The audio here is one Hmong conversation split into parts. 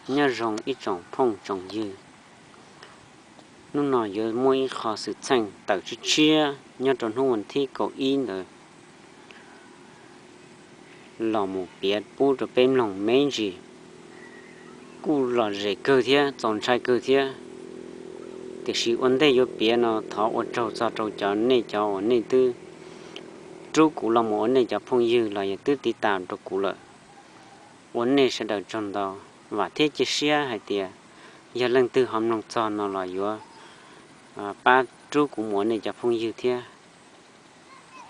Nyob zoo ib tsoom phooj tsoom ywg, hnub no yuav muaj ib qho xwm txheej tawm tshiab tshiab nyob rau hnub vas thib kaum ib ntawd los mus piav pub rau peb mloog me ntsis. Kuj lom zem kawg thiab txaus ntshai kawg thiab, tiam sis ua ntej yuav piav no thov ua tsaug txog rau cov nej cov uas nej twb rub kuv los mus ua nej cov phooj ywg los yog twb tiv tam rau kuv lawm. Ua nej sawv daws tsaug ntau, vam thiab cia siab hais tias yog leej twg ho mloog txog no los yuav pab rub kuv mus ua nej cov phooj ywg thiab,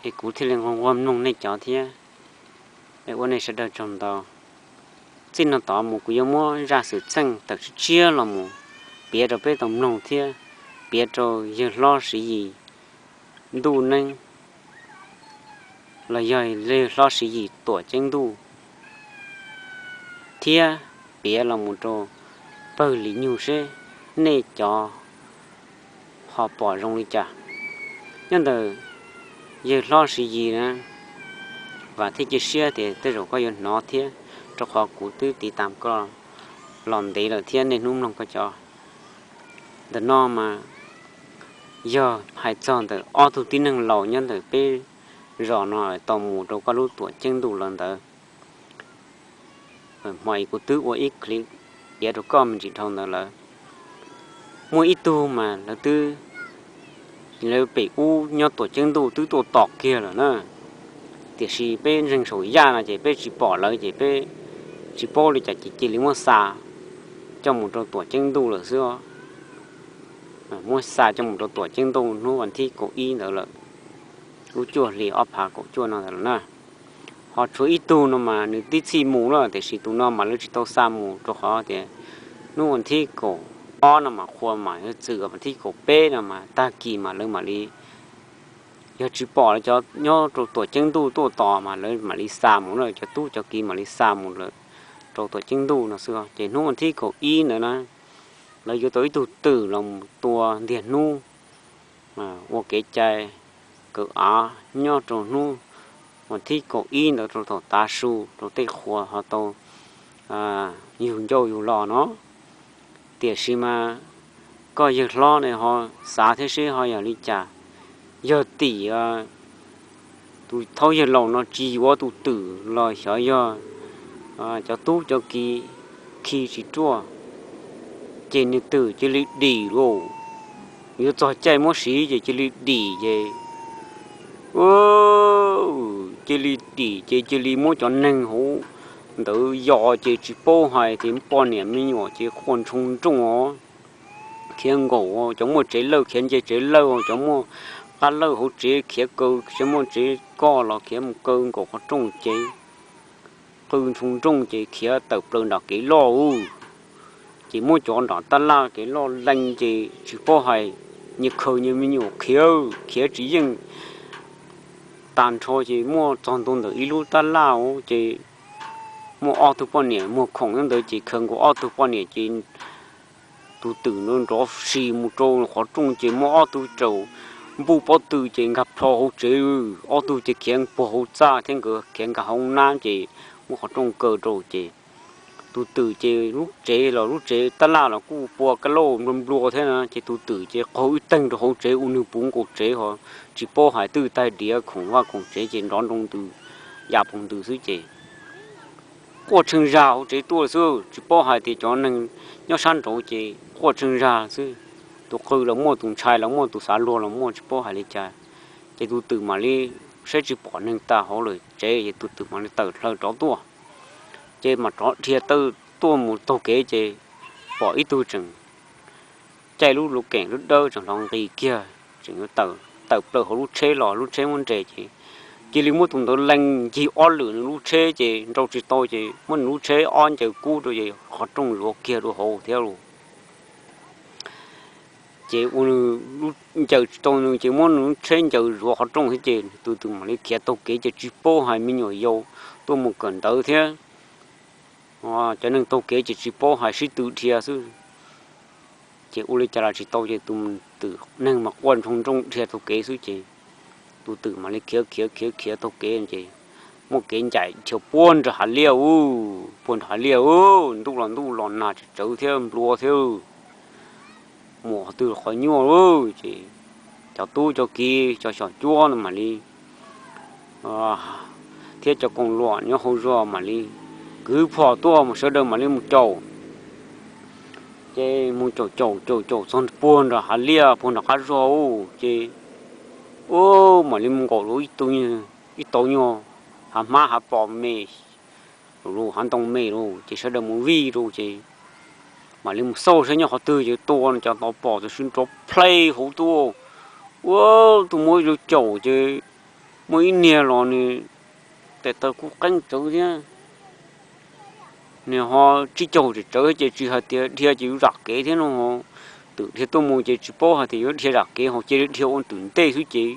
es kuv thiaj li nquag nquag mloog nej cov thiab. Es ua nej sawv daws tsaug ntau. Txij no tod mus kuv yuav muab zaj xwm txheej tawm tshiab tshiab los mus piav rau peb tau mloog thiab piav rau yawg hlob Siv Yis ntuj neeb los yog yawg hlob Siv Yis tuam ceeb ntuj thiab piav los mus rau pawg Lis Nyug seb nej cov ho pom zoo li cas. Nyob ntawm yawg hlob Siv Yis na, vam thiab cia siab tias tej zaum koj yuav hnov thiab, rau qhov kuv twb tiv tam koj los ntev lawm thiab niaj hnub mloog koj cov. Ntawm no mas yog hais txog ntawm ob tug tib neeg laus nyob ntawm peb zos no tau mus rau koj lub tuam ceeb ntuj lawm ntawd. Hmo kuv twb ua ib clip piav rau koj me ntsis dhau ntawd lawm. Muaj ib tug mas lawv twb, lawv pem ub nyob tuam ceeb ntuj twb tuaj tos kiag lawm na, tiam sis peb ntseeg saum yaj no ces peb tsis pom lawv ces peb tsis paub li cas ces cia li muab xa coj mus rau tuam ceeb ntuj lawm xwb. Muab xa coj mus rau tuam ceeb ntuj hnub vas thib kaum ib ntawd lawm, lub cuaj hli ob phav kaum cuaj no ntawd lawm na. Ho tshuav ib tug no mas nws tib txhij mus lawm tiam sis tus no mas lawv tsis tau xa mus rau qhov tias hnub vas thib kaum ob no mas qhua mas yuav txwm vas thib kaum peb no mas tag kis mas lawv mam li, yog tsis pom lawv cov nyob rau tuam ceeb ntuj tuaj tos mas lawv mam li xa mus na, cov tub cov kiv mam li xa mus lawm rau tuam ceeb ntuj no xwb. Ces hnub vas thib kaum ib ntawd na, lawv yuav tau ib tug twm los mus tua ntiag hnub ua kev cai kawm av nyob rau hnub vas thib kaum ib ntawd rau thaum tav su rau tej qhua ho tau yug ncauj yug lo no. Tiam sis mas koj yawg hlob ne ho xav thiab seb ho yog li cas, yog tim tus thaub yawg laus no tsis yuav tus twm los xyov yog cov tub cov kiv khi tsis ruaj, ces nws twm cia li dim lauj. Yuav txog caij muab siv ces cia li dim ces cia li dim ces cia li muab cov neeg hauv ntawd yos ces tsis paub hais tias poj niam me nyuam ces quaj ntshoo nrooj os. Khiav nkaum, cov muaj tsev lawj khiav nce tsev lawj, cov muaj qab lawj hauv tsev khiav kaw, cov muaj tsev koj los khiav mus kaw nkaum qhov rooj ces qw ntshoo nrooj ces khiav tawm plaws nram kev loj. Ces muab cov nram tab laj kev loj lees ces tsis paub hais, nyias khaws nyias me nyuam khiav, khiav tsis yeej. Tag nrho ces muaj txog ntua ntawm ib lub tab laj ces muaj ob tug poj niam muag khoom nyob ntawd ces khaws nkaus ob tug poj niam ces tus twm nrov si mus rau qhov rooj ces muaj ob tug raum npuj pob tw ces nkag plho hauv tsev, ob tug ces khiav puag hauv txaj thiab nkawd khiav nkag hauv nab ces muab qhov rooj kaw rau ces tus twm ces lub tsev los lub tsev tab laj los kuj pua kab lauj nplua nplua thiab na ces tus twm ces qaug ib teeg rau hauv tsev ua nws puv nkaus tsev ho tsis paub hais twj taig diav khoom vaj khoom tsev ces nrov nroo ntws ya poog ntws xwb ces quaj tshee zag hauv tsev tuaj xwb, tsis paub hais tias cov neeg nyob sab nraud ces quaj tshee zag xwb. Tus qw los muaj, tus ntshai los muaj, tus xav luag los muaj, tsis paub hais li cas. Ces tus twm mam li saib tsis pom neeg tag hauv lawm tsev ces tus twm mam li tawm plaws rov tuaj. Ces mam rov dhia tawm tuaj mus taug kev ces pom ib tug tseem caij lub luv keem lub dawb tseem hloov nqis kiag tseem yuav tawm plaws hauv lub tsheb los lub tsheb muab nres ces cia li muab tus ntawd lees ncig ob lwm nws lub tsheb ces nrau tsis tau ces muab nws lub tsheb ob ncaws kub rau ces qhov rooj zuav kiag rau hauv thiab los. Ces ua nws lub ncaws tsis tau nws ces muab nws lub tsheb ncaws zuav qhov rooj thiab ces tus twm mam li khiav taug kev ces tsis paub hais me nyuam yaus tuaj mus kawm ntawv thiab cov neeg taug kev ces tsis paub hais sib tw dhia xwb. Ces ua li cas los tsis tau ces tus twm neeg mas quaj ntshoo nrooj dhia taug kev xwb ces tus twm mam li khiav khiav khiav khiav taug kev ces muaj kev ncaim dhia puag nram hav liaj ub, puag nram hav liaj ub, ntuj los ntuj los nag tsawv tsawv thiab nplua thiab, mus qhov twg los qhov nyuaj ub. Ces cov tub cov kiv cov xyom cuab no mam li thiab cov koom luam nyob hauv zos mam li kwv phom tuaj mas sawv daws mam li mus caum. Ces mus caum caum caum caum txog puag nram hav liaj puag nram qab zog ub ces, ub, mam li mus nkaum lub ib tauv nyuag hav hmab hav pos me, lub hav ntoo me lawm ces sawv daws mus vij rau ces mam li mus xauj saib nyob qhov twg ces tua no cov tau pom tus sib nrov plheej hauv tuaj. Ua, tus muab caum ces muaj ib niag los nws tes taw kuj qeeb tsawv thiab, nws ho tsib caug tsawv tsawv thiab ces tsis hais tias dhia ces yuav zam kev thiab no. Twm dhia tuaj mus ces tsis paub hais tias yuav dhia zam kev ho cia li dhia ua twm ntej xwb ces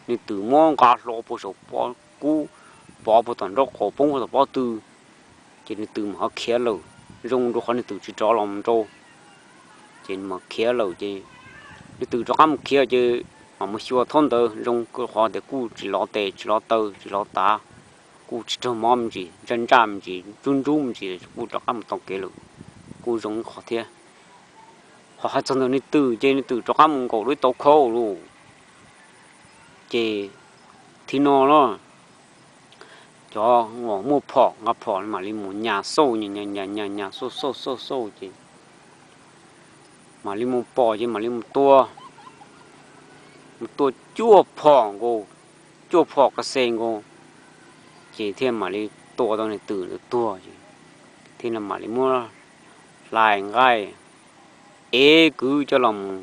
nws twm muab nqa hlo puag saum pob kub, pov puag tom nraub qaum poob puag tom pob tw, ces nws twm mam ho khiav lawm, zoo rau qhov nws twm tsis rov los mus nrau. Ces nws mam khiav lawm ces nws twm rov qab mus khiav ces mam mus xyuas thaub ntawd zoo rau qhov tias kuj tsis lov tes tsis lov taw tsis lov tav, kuj tsis raug mob me ntsis, ntsaj ntsaj me ntsis, ntsub ntsub me ntsis, kuj rov qab mus tau kev lawm, kuj zoo ib qho thiab. Ho hais txog ntawm nws twm ces nws twm rov qab mus nkaum lub ib tauv khau lawm. Ces thaum no los cov uas muaj phom nqa phom mam li mus nyas xauj, nyas nyas nyas xauj xauj xauj xauj ces mam li mus pom ces mam li mus tua, mus tua cuaj phom nkaus, cuaj phom ka xes nkaus, ces thiaj mam li tua tau nws twm ntawd tuag ces thiaj mam li muab hlais nqaij ev kwv coj los mus,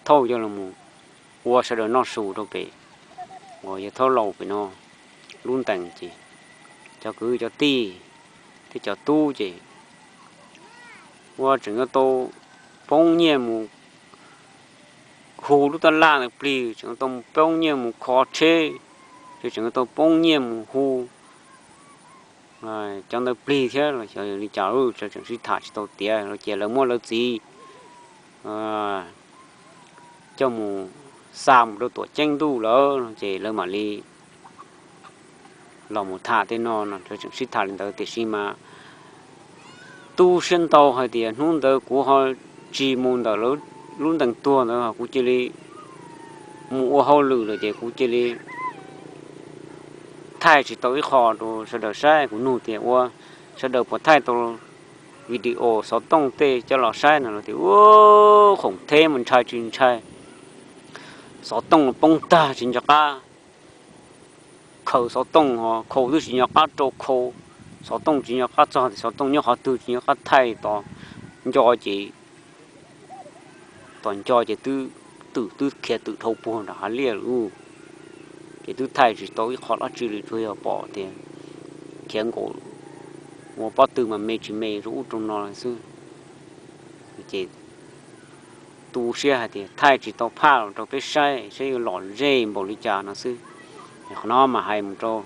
thauj coj los mus ua sawv daws noj su rau pem uas yog thaub laus pem no lub ntees ces cov kwv cov tij thiab cov tub ces ua tseem yuav tau poob nyiaj mus hu lub tab laj ntawd plig, tseem yuav tau poob nyiaj mus kho tsheb, ces tseem yuav tau poob nyiaj mus hu cov ntawd plig thiab los xyov li cas, tseem sib tham tsis tau tiav los ces lawv muab lawv txiv coj mus xa mus rau tuam ceeb ntuj lawm ces lawv mam li los mus tham tej no no, lawv tseem sib tham li ntawd tiam sis mas tu siab ntau hais tias hnub ntawd kuv ho tsis mus ntawm lub ntees tuag ntawd kuv cia li mus ua hauj lwm lawm ces kuv cia li thaij tsis tau ib qho rau sawv daws saib. Kuv nug tias ua sawv daws puas thaij tau video xov tooj tej coj los saib no los tias ua khoom theb mas ntshai tsis ntshai, xov tooj poob tag tsis nco qab khaws xov tooj, khau twb tsis nco qab rau khau, xov tooj tsis nco qab txog tias xov tooj nyob qhov twg tsis nco qab thaij, tos nco ces, tos nco ces twb, twm twb khiav twm dhau puag nram hav liaj lawm. Ces twb thaij tsis tau ib qho dab tsi li, tsuas yog pom tias khiav nkaum ua pob tw mas me tsis me rau ub rau no xwb. Ces tu siab hais tias thaij tsis tau phaj los rau peb saib saib yuav lom zem npaum li cas no xwb. Qhov no mas hais mus rau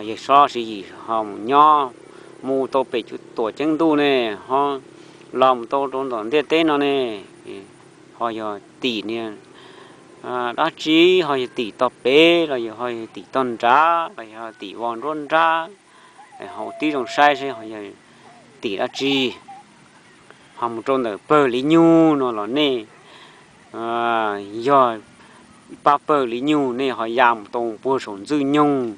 yawg Sob Siv Yim ho mus nyob, mus tau pem tuam ceeb ntuj ne, ho los mus tau rau ntawm ntiaj teb no ne, ho yog tim niag dab tsi, ho yog tim tog pem los yog ho yog tim tog nrad los yog tim vos nruab nrab, ho tib zoo saib seb ho yog tim dab tsi. Ho mus rau ntawm pawg Liv Nyug no los nej yog pab pawg Liv Nyug, nej ho ya mus tau puag saum Ntxwj Nyoog,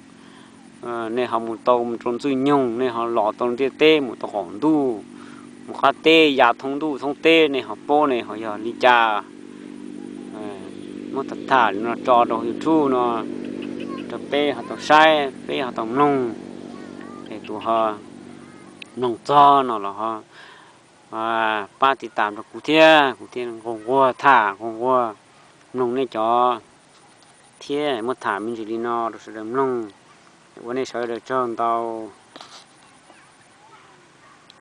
nej ho mus tau mus rau Ntxwj Nyoog, nej ho los tau ntiaj teb mus tau qaum ntuj, mus qab teb ya thoob ntuj thoob teb, nej ho paub ne ho yog li cas. Muab tham tham li no tso rau YouTube no rau peb ho tau saib peb ho tau mloog. Es tus ho mloog txog no los ho pab tiv tam rau kuv thiab, kuv thiaj nquag nquag tham nquag nquag mloog nej cov thiab. Muab tham me ntsis li no rau sawv daws mloog, ua nej sawv daws tsaug ntau.